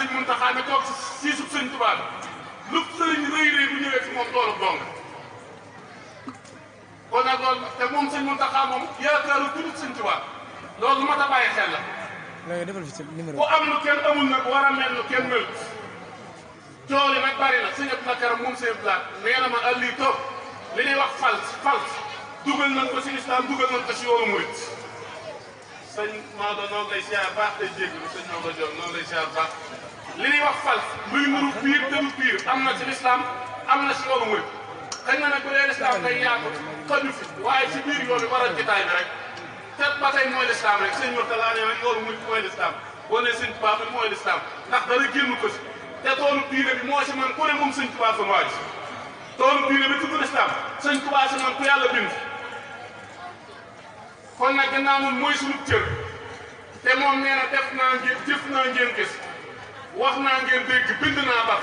sëñ Muntaxa ne toog si suuf sëñ Tuubaa lu sëriñ rëy rëy bu ñëwee ci moom toolu dong kon nag loolu te moom sëñ Muntaxa moom yaakaaru ku dul sëñ Tuubaa loolu lu mat a bàyyi xel la. ku am lu kenn amul nag war a mel lu kenn melut coow li nag bari na sëñ Abdou Karam moom sëñ Abdou nee na ma àll yi toog li ñuy wax fal dugal nañ ko si islam dugal nañ ko si yoonu murit sëñ Maodo noonu lay siyaar baax day jéggi sëñ Maodo Diop noonu lay siyaar baax li ñuy wax fal luy nuru piir te du piir am na ci lislaam am na si yoonu murit xëy na nag bu dee lislaam day yaatu xaju fi waaye si biir yoon bi waral jotaay bi rek te ba tey mooy lislaam rek sëñ Mourtala nee na yoonu murit mooy lislaam boo nee sëñ Tuubaa bi mooy lislaam ndax dara génn ko si te toolu diine bi moo si man ku ne moom sëñ Tuubaa sama waaj toolu diine bi tudd lislaam sëñ Tuubaa si man ku yàlla bind kon nag gannaaw moom mooy suñu cër te moom nee na def naa ngeen jëf naa ngeen gis wax naa ngeen dégg bind naa baax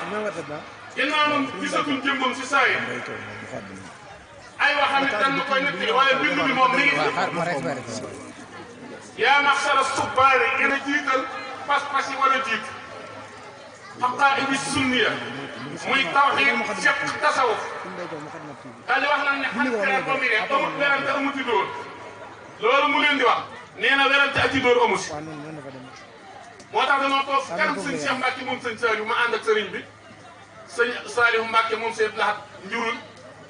gannaaw moom gisatuñ jëmbam si saa yi ay waxam it dañ koy nettali waaye bind bi moom mi ngi fi yaa maxsara subbaari gën a jiital pas-pas yi war a jiit xaqaaidi sunniya muy tawxiid fiqh tasawuf daal di wax nag ne xam xeer ba mu ne amut werante amuti dóor loolu mu leen di wax nee na werante ak ci dóor amu si moo tax dañoo toog kanam sëñ Cheikh Mbacke moom sëñ Saliou ma ànd ak sëriñ bi sëñ Saliou Mbacke moom sëñ Lahat njurul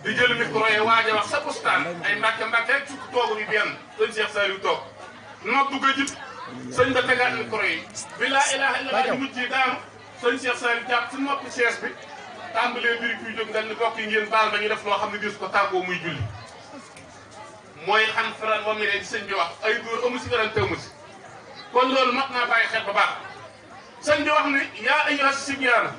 di jël micro yi waaj a wax sa bustaan ay Mbacke rek sukk toogu bi benn sëñ Cheikh Saliou toog noddu ga jib sëñ ba tegaat micro yi bi laa ilaha illallah di mujj daanu sëñ Cheikh Saliou jàpp si noppi sees bi tàmbalee biri kuy jóg dal ni bokk yi ngeen baal ma ñu def loo xam ne gis ko tàggoo muy julli mooy xam faral wa mi ne di sëñ bi wax ay dóor amu si werante amu si kon loolu mat naa bàyyi xel ba baax sëñ bi wax ne yaa ayyuha sibyaana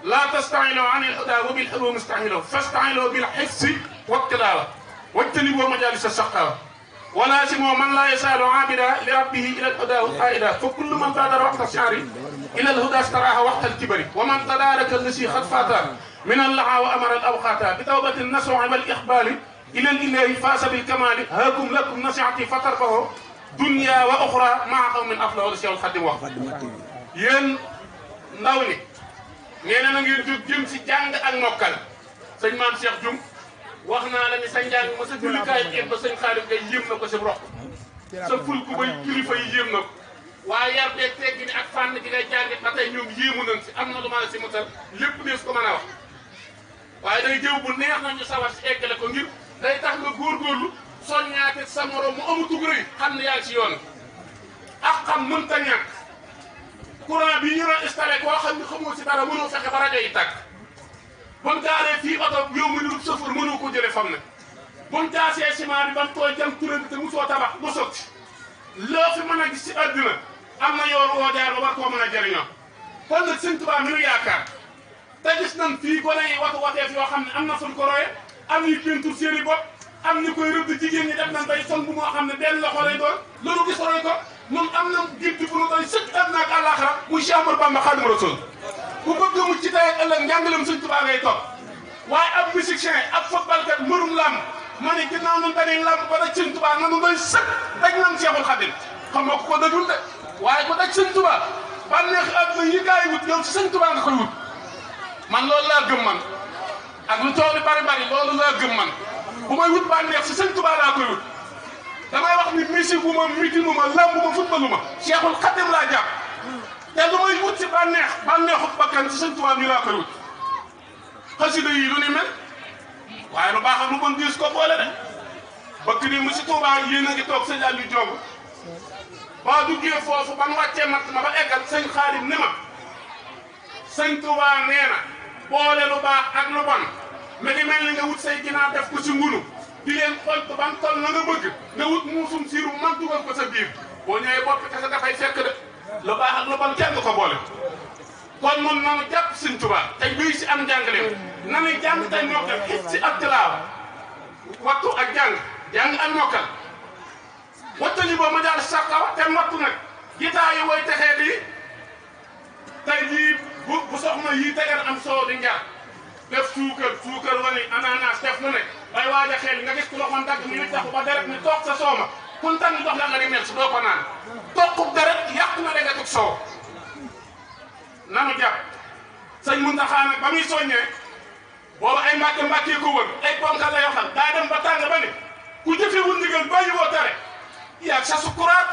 laa tastailoo an il hudaa wa bil hulumi stailoo fastailoo bil hifsi wa tilaawa wajtaniboo majalisa saqaawa ولازموا من لا يزال عابدا لربه الى الهدى قائدا فكل من بادر وقت الشعر الى الهدى استراح وقت الكبر ومن تدارك الذي قد فات من اللعى وامر الاوقات بتوبه النصوع والاقبال الى الاله فاز بالكمال هاكم لكم نصيحتي فتركه دنيا واخرى مع قوم افضل ولا شيء الخدم وقت ين ndawni neena na ngeen jog jëm ci jàng ak mokkal sëñ maam Cheikh Dioum wax naa la ni sa njàng ma sa jullikaay bi ba sëñ Xaadim ngay yéem na ko si rox sa ful ku bay kilifa yi yéem na ko waaye yar beeg teggi ni ak fànn gi ngay jàngit ba tey ñoom yéemu nañ si am na lu ma la si musal lépp nees ko mën a wax waaye day jëw bu neex nañu sawar si eggale ko ngir day tax nga góorgóorlu soññaate sa morom mu amutug rëy xam ne yaa ngi si yoon ak xam mënta ñàkk courant bi ñu doon installé koo xam ne xamoo si dara mënoo fexe ba rajo yi tàkk bon gaaree fii oto yow mi nirub chauffeur mënoo ko jëlee fam ne bon gaasee ciment bi ban tooy jëm kuréel te musoo tabax ba sotti loo fi mën a gis si àddina am na yoon woo jaar ba war koo mën a jëriñoo kon nag sëñ Tuubaa mi nu yaakaar te gis nañ fii gone yi wateef yoo xam ne am na fuñ ko roye am ñuy peinture seen i bopp am ñu koy rëdd jigéen ñi def nañ bay sol bu moo xam ne benn loxo lay doon loolu gis roy ko ñun am na giddi bu nu doy sëkk àddina ak àllaaxira muy Cheikh Ahmadou Bamba Xaadimu Rasuul ku bëgg mu ci tey ak ëllëg njàngaleem sëñ Tuubaa ngay topp waaye ab musicien ab footballkat mbërum làmb ma ne ginnaaw ñun dañuy làmb ba daj sëñ Tuubaa nanu doy sëkk daj nañ Seexul Xaadim xam nga ko dajul de waaye ko daj sëñ Tuubaa bànneex àddina yi gaa yi wut yow si sëñ Tuubaa nga koy wut man loolu laa gëm man ak lu coow li bari loolu laa gëm man bu may wut bànneex si sëñ Tuubaa laa koy wut damay wax ni musique ma mitinu ma lamb ma footballu ma Seexul Xaadim laa jàpp te lu may wut si bànneexu bakkan si sëñ Tuubaa ñu laa koy wut xasida yi lu ni mel waaye lu baax ak lu bon diis ko boole de bëkk ni mu si Tuubaa yéen a ngi toog sëñ Aliou Diop ba duggee foofu ban wàccee mat ma ba eggal sëñ Xaadim ni ma sëñ Tuubaa nee na boole lu baax ak lu bon mi ngi mel ni nga wut say ginaar def ko si ngunu di leen xont ban tol na nga bëgg nga wut muusum siiru man dugal ko sa biir boo ñëwee bopp kese dafay fekk de lu baax ak lu bon kenn ko boole kon moom nanu jàpp sëñ Tuubaa tey bii si am njàngaleem nanuy jàng tey mokkal xit si ak tilaawa wattu ak jàng ak mokkal wattali boo ma daal sàqawa te wattu nag gitaa yi woy texee di tey jii bu soxna yii tegar am soo di njar def suukar wala ananas def lu nekk bay waaj a xel nga gis ku loxoon dagg mi taxu ba deret ni toog sa sooma kun tan ni dox la nga di mel si doo ko naan toqub deret yàq na dega tug soow nanu jàpp sëñ Muntaxa nag ba muy soññee boobu ay mbàkke ko wër ay ponkal la yoo xam daa dem ba tàng ba ne ku jëfewul ndigal bàyyi woo tere yaag sa sukuraat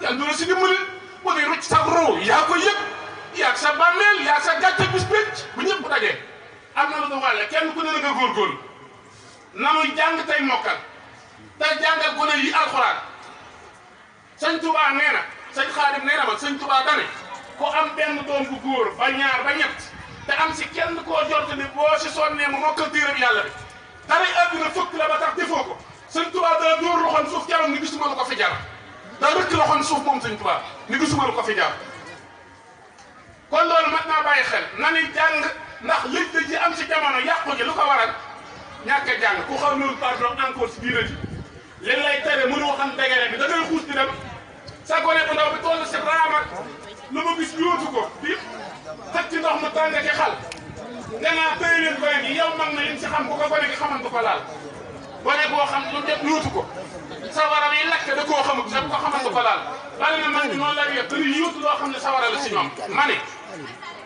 yàlla du la si dimbali bu dee rucc sa ruu yaa ko yëg yaag sa bàmmeel yaag sa gàcce bis pénc bu ñëpp bu dajee am na lu du wàlle kenn ku ne na nga góorgóorlu nanuy jàng tey mokkal tey jàngal gone yi alxuraan sëñ Tuubaa nee na sëñ Xaadim nee na ma sëñ Tuubaa dane ku am benn doom bu góor ba ñaar ba ñett te am si kenn koo jort ni boo si sonnee mu mokkal téereb yàlla bi daray àdduna fëkk la ba tax defoo ko sëñ Tuubaa daa dóor loxoon suuf jaram ni gisuma lu ko fi jar daa rëkk loxoon suuf moom sëñ Tuubaa ni gisuma lu ko fi jar kon loolu mat naa bàyyi xel na ni jàng ndax lëj ji am si jamono yàqu ji lu ko waral ñàkk a jàng ku xaw noonu pardon encore si diina ji leen lay tere mënoo xam degere bi da ngay xuus di dem sa gone bu ndaw bi toll si raama lu ma gis yóotu ko bi xëcc ci ndox mu tàng ci xal nga naa tëye leen gone gi yow mag na lim si xam bu ko gone gi xaman du ko laal gone boo xam lu def yóotu ko sawara yi lakk da koo xamut sa bu ko xaman du ko laal bari na mag ñi noonu lay yëpp dañuy yóotu loo xam ne sawara la si ñoom ma ne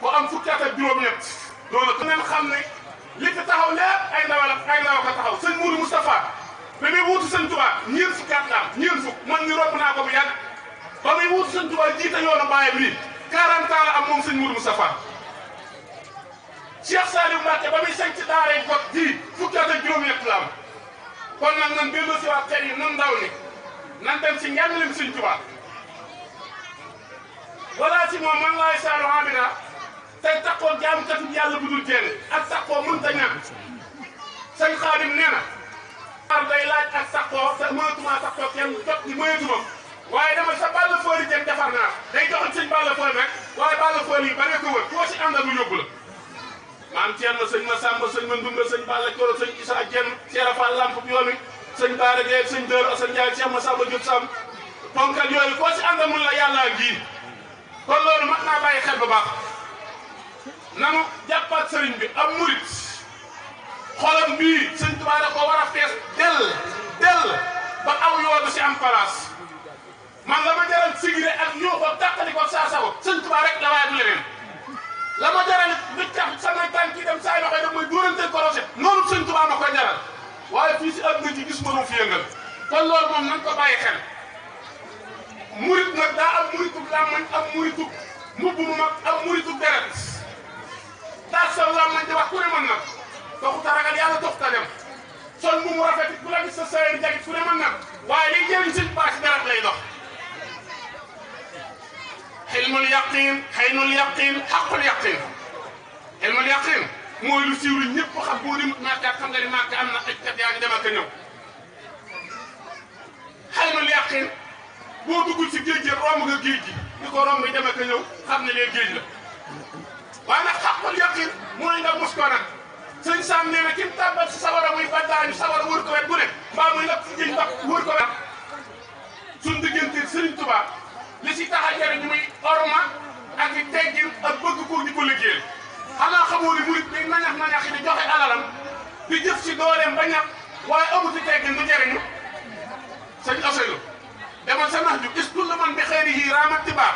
ku am fukki at ak juróom-ñett doona ku ngeen xam ne li fi taxaw lépp ay ndaw ko taxaw sëñ Mourou Moustapha ba muy wuutu sëñ Tuubaa ñeent fukki at la am ñeent fukk man ni ropp naa ko bu yàgg ba muy wuutu sëñ Tuubaa jiite yoonu baayam nii 40 ans la am moom sëñ Mourou Moustapha Cheikh Saliou Mbacké ba muy sañ ci daara yi got ji fukki at ak juróom-ñett la am kon nag nan delloo si waat xel yi nan ndaw ni nan dem si njàngaleem sëñ Tuubaa wala si moom man laay saalu abida tey taxoo jaamkatu yàlla bu dul jenn ak taxoo mënta ñàkk sëñ Xaadim nee na ar day laaj ak taxoo te mënatuma taxoo kenn jot ni mënatuma waaye dama sa bàll foori jëm defar naa day joxoon sëñ bàll foori rek waaye bàll foori yi bare ko wër koo si àndal mu yóbbu la maam Thierno sëñ Massamba sëñ Mandoumbe sëñ Balla Coro sëñ Issa Dieng Cheikh Fall Lamp bi yoon wi sëñ Baara Gueye sëñ Dóor Assane Ndiaye Cheikh Massamba Diop Sam ponkal yooyu koo si àndal mun la yàllaa ngi kon loolu mat naa bàyyi xel bu baax nanu jàppaat sëriñ bi am murit xolam bii sëñ Tuubaa da ko war a fees dell ba aw yoonu si am place man la ma jaral sigire ak yoo ko tàqali ko saa sago sëñ Tuubaa rek la waaye du leneen la ma jaral bi tax samay tànk yi dem saa yoo xam ne mooy dóorante korosé noonu sëñ Tuubaa ma koy jaral waaye fii si àdduna ci gis mënu fi yëngal kon loolu moom nañ ko bàyyi xel murit nag daa am muritug làmmañ am muritug mbubb mu mag am muritug deret daa sa làmmañ di wax ku ne mën nag doxu ta ragal yàlla dox ta dem sol bu mu rafet bu la gis sa sayri jagit fu ne mën nag waaye liy jëriñ sëñ baa si deret lay dox xilmul yaqin xaynul yaqin xaqul yaqin xilmul yaqin mooy lu siiw lu ñëpp xam boo di màkkaat xam nga ni màkk am na ay kat yaa ngi dem ak a ñëw xaynul yaqin boo duggul si géej gi romb nga géej gi di ko romb dem ak a ñëw xam ne lee géej la waaye nag xaqul yaqin mooy nga mus ko nag sëñ Sam nee na kim tàmbal si sawara muy baddaañu sawara wër ko wet bu ne mbaa muy nag géej ndax wër ko wet suñ diggante Sëriñ Tuubaa li si tax a jëriñ muy orma ak i teggin ak bëgg ko ñu ko liggéeyal xanaa xamoo ni murit day nañax di joxe alalam di jëf si dooleem ba ñax waaye amuti teggin du jëriñu sëñ Ousseynou demal sa nax ju gis kullu man bi xayrihi raamat tibaa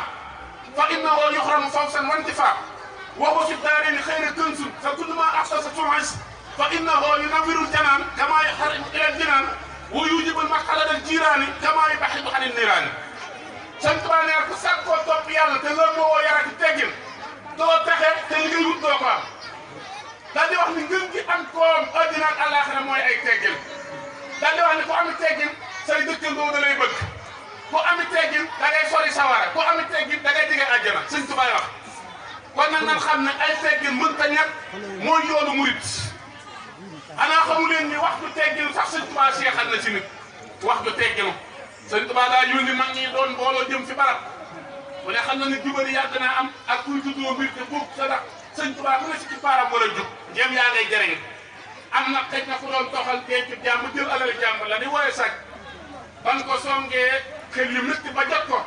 fa innahu yuxramu fawsan wa intifaa wa huwa fi daarayni xayru kanzun fa kullu ma axtasa tu'is fa innahu yunawwiru al-janaan kamaa yuharrimu ila al-jinaan wa yujibu al-maq'ada al-jiiraani kamaa yubaxidu ani al-niiraani sëñ Tuubaa nee ku sàkkoo topp yàlla te loolu moo woo yar ak teggin doo texe te li ngay wut doo ko am daal di wax ni ngën gi am koom addina ak àllaaxira mooy ay teggin daal di wax ni ku ami teggin say dëkkandoo da lay bëgg ku ami teggin da ngay sori sawara ku ami teggin da ngay jege àjjana sëñ Tuubaa wax kon nag nan xam ne ay teggin mënta ñàkk mooy yoonu murit xanaa xamu leen ni waxtu teggin sax sëñ Tuubaa seexal na si nit waxtu tegginu sëñ Tuubaa daa yónni mag ñi doon booloo jëm fi barab bu ne xam na ni jubali yàgg naa am ak kuy juddoo mbir te boobu sa ndax sëñ Tuubaa mu ne si ci paaram war a jub jéem yaa ngay jëriñ am na xëj na fu doon toxal denc jàmm jël alal jàmm la di wooye sàcc ban ko songee xel yu métti ba jot ko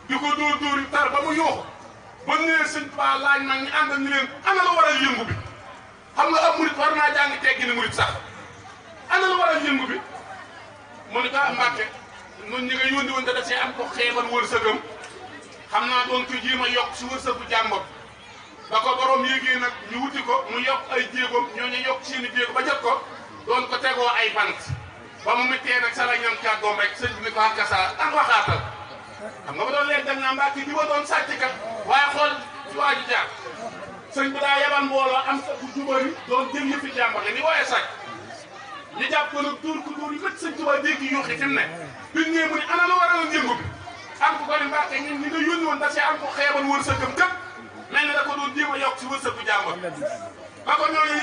di ko dóor dóor yu tar ba mu yuuxu ba nee sëñ Tuubaa laaj mag ñi àndal ni leen ana la waral yëngu bi xam nga ab murit war naa jàng teggi ni murit sax ana la waral yëngu bi mu ne ko Mbàkke ñun ñi nga yónni woon te da see am ko xeebal wërsëgam xam naa doon ko jéem a yokk si wërsëgu jàmbur ba ko borom yéegee nag ñu wuti ko mu yokk ay jéegoom ñooñu yokk seeni jéego ba jot ko doon ko tegoo ay bant ba mu méttee nag sa la ñam kàddoom rek sëñ bi ni ko àkkasa an waxaatal xam nga ba doon leen dem naa Mbàkke di ba doon sàcc kat waaye xool ci waa ji jaar sëñ bi daa yabal mbooloo am sa bu jubari doon jël yëfi jàmbur ni wooye sàcc ñu jàpp ko nag tuur ko tuur yu métti sëñ Tuubaa dégg yuuxi fi mu ne biñ ñëwee mu ne ana lu waral njëngu bi am ko ni Mbàkke ñun ñi nga yónni woon da see am ko xeebal wërsëgam kat mel ni da ko doon jéem a yokk si wërsëgu jàmbur ba ko ñooñu